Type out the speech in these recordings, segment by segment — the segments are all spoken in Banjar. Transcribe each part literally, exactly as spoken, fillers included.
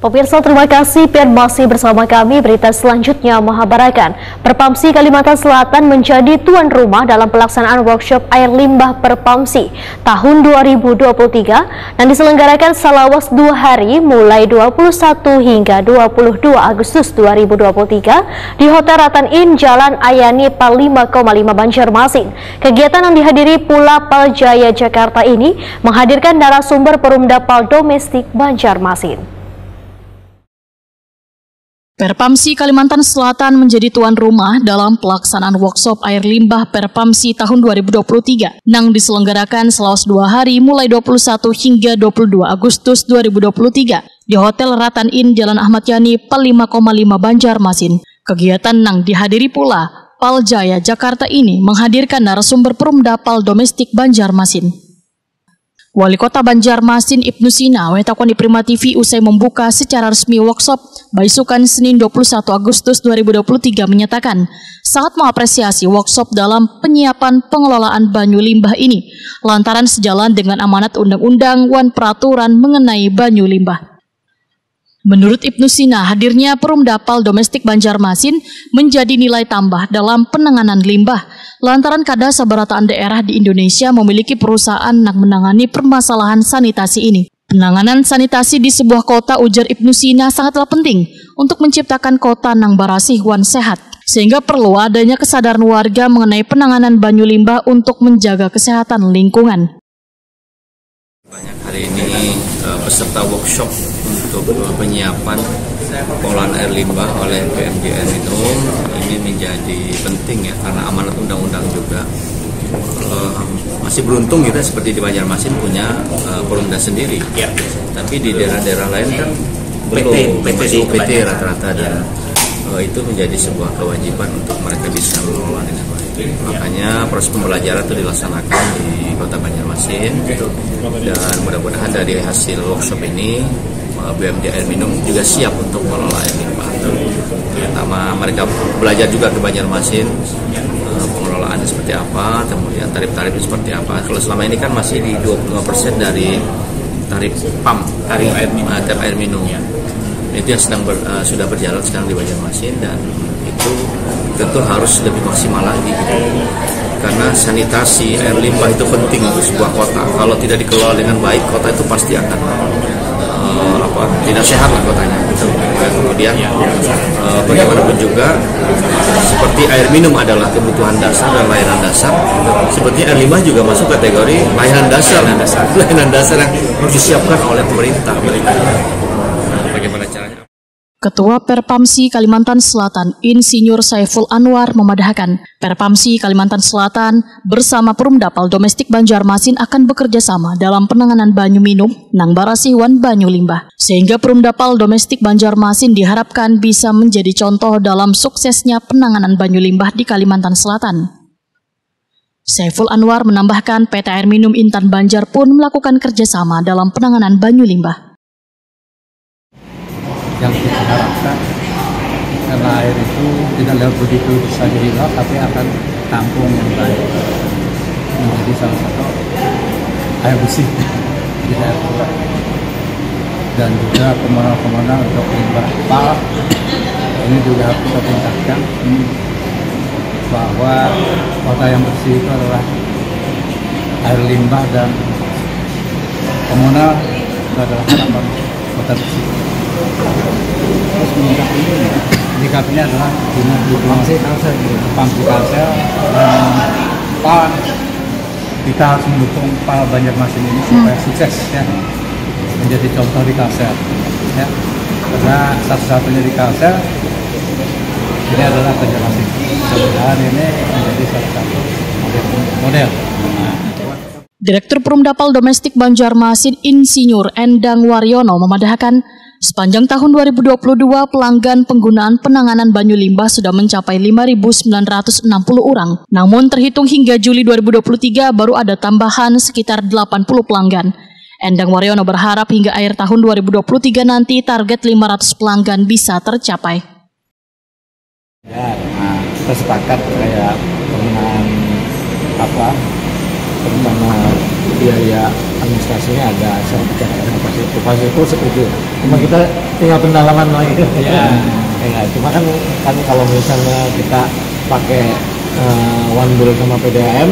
Pemirsa, terima kasih pian masih bersama kami. Berita selanjutnya menghabarkan, Perpamsi Kalimantan Selatan menjadi tuan rumah dalam pelaksanaan workshop air limbah Perpamsi tahun dua ribu dua puluh tiga yang diselenggarakan salawas dua hari, mulai dua puluh satu hingga dua puluh dua Agustus dua ribu dua puluh tiga, di Hotel Ratan Inn, Jalan Ayani, Pal lima koma lima, Banjarmasin. Kegiatan yang dihadiri pula Pal Jaya Jakarta ini menghadirkan narasumber Perumda Pal Domestik Banjarmasin. Perpamsi Kalimantan Selatan menjadi tuan rumah dalam pelaksanaan workshop air limbah Perpamsi tahun dua ribu dua puluh tiga nang diselenggarakan selawas dua hari, mulai dua puluh satu hingga dua puluh dua Agustus dua ribu dua puluh tiga, di Hotel Ratan Inn, Jalan Ahmad Yani, Pal lima koma lima, Banjarmasin. Kegiatan nang dihadiri pula Pal Jaya Jakarta ini menghadirkan narasumber Perumda Pal Domestik Banjarmasin. Wali Kota Banjarmasin Ibnu Sina wetakun di Prima T V usai membuka secara resmi workshop baisukan Senin dua puluh satu Agustus dua ribu dua puluh tiga menyatakan sangat mengapresiasi workshop dalam penyiapan pengelolaan banyu limbah ini lantaran sejalan dengan amanat undang-undang wan peraturan mengenai banyu limbah. Menurut Ibnu Sina, hadirnya Perumda Pal Domestik Banjarmasin menjadi nilai tambah dalam penanganan limbah, lantaran kada sabarataan daerah di Indonesia memiliki perusahaan nang menangani permasalahan sanitasi ini. Penanganan sanitasi di sebuah kota, ujar Ibnu Sina, sangatlah penting untuk menciptakan kota nang barasih wan sehat, sehingga perlu adanya kesadaran warga mengenai penanganan banyu limbah untuk menjaga kesehatan lingkungan. Banyak hari ini uh, peserta workshop untuk uh, penyiapan pengolahan air limbah oleh P M G Air Minum ini menjadi penting ya karena amanat undang-undang juga. Uh, masih beruntung kita seperti di Banjarmasin punya uh, Perumda sendiri. Ya. Tapi di daerah-daerah lain kan belum, masih U P T rata-rata dan uh, itu menjadi sebuah kewajiban untuk mereka bisa mengelola dengan baik. Makanya proses pembelajaran itu dilaksanakan di Kota Banjarmasin dan mudah-mudahan dari hasil workshop ini eh, B M D Air Minum juga siap untuk mengelola air limbah. Pertama mereka belajar juga ke Banjarmasin eh, pengelolaan seperti apa, kemudian tarif-tarifnya seperti apa. Kalau selama ini kan masih di dua puluh lima persen dari tarif pam, tarif air minum. Tarif air minum. Itu yang sedang ber, uh, sudah berjalan sekarang di Banjarmasin dan itu tentu harus lebih maksimal lagi gitu. Karena sanitasi air limbah itu penting untuk sebuah kota. Kalau tidak dikelola dengan baik, kota itu pasti akan uh, apa tidak sehat lah kotanya. Gitu. Kemudian uh, bagaimanapun juga seperti air minum adalah kebutuhan dasar dan layanan dasar, seperti air limbah juga masuk kategori layanan dasar. Layanan dasar, layanan dasar yang disiapkan oleh pemerintah. Bagaimana caranya? Ketua Perpamsi Kalimantan Selatan, Insinyur Saiful Anwar, memadahkan, Perpamsi Kalimantan Selatan bersama Perumda Pal Domestik Banjarmasin akan bekerja sama dalam penanganan banyu minum nang barasih wan banyu limbah, sehingga Perumda Pal Domestik Banjarmasin diharapkan bisa menjadi contoh dalam suksesnya penanganan banyu limbah di Kalimantan Selatan. Saiful Anwar menambahkan, P T Air Minum Intan Banjar pun melakukan kerjasama dalam penanganan banyu limbah. Yang kita harapkan, karena air itu tidak lewat begitu saja hilang, tapi akan tampung yang baik menjadi salah satu air bersih di daerah kita. Dan juga komunal-komunal untuk limbah pal ini juga harus kita tingkatkan bahwa kota yang bersih itu adalah air limbah dan komunal itu adalah harapan kota bersih. Terus menyikapinya, menyikapinya adalah dengan dukungan Pamsi Kalsel, Pamsi Kalsel dan pal. Kita harus mendukung pal Banjarmasin ini supaya sukses ya, menjadi contoh di Kalsel ya, karena satu-satunya di Kalsel ini adalah Banjarmasin. Mudah-mudahan ini menjadi salah satu model. Direktur Perumda Pal Domestik Banjarmasin Insinyur Endang Waryono memadahkan, sepanjang tahun dua ribu dua puluh dua pelanggan penggunaan penanganan banyu limbah sudah mencapai lima ribu sembilan ratus enam puluh orang. Namun terhitung hingga Juli dua ribu dua puluh tiga baru ada tambahan sekitar delapan puluh pelanggan. Endang Waryono berharap hingga akhir tahun dua ribu dua puluh tiga nanti target lima ratus pelanggan bisa tercapai. Ya, nah, kita sepakat kayak pengenaan apa, terutama biaya administrasinya ada, sertifikat apa sih, apa sih itu setuju. Cuma kita tinggal pendalaman lagi. Ya. Ya, cuma kan, kan kalau misalnya kita pakai, eh, one bill sama P D A M,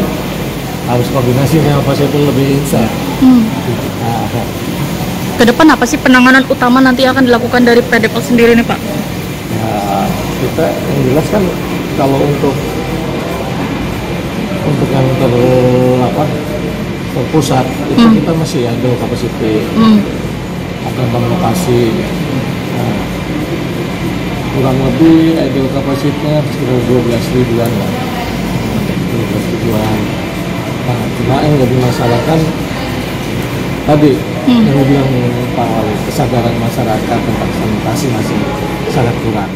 harus koordinasi sama Pak Saiful lebih insa. Hmm. Nah, Ke depan apa sih penanganan utama nanti yang akan dilakukan dari P D P sendiri nih, Pak? Ya, kita yang jelas kan kalau untuk untuk yang ter apa, terpusat itu Hmm. kita masih idle capacity, Hmm. ada enam lokasi. Nah, kurang lebih idle capacity-nya sekitar dua belas ribuan lah. Dua belas ribuan. Nah, cuma yang jadi masalah kan tadi Hmm. yang bilang Pak Wali, kesadaran masyarakat tentang sanitasi masih sangat kurang.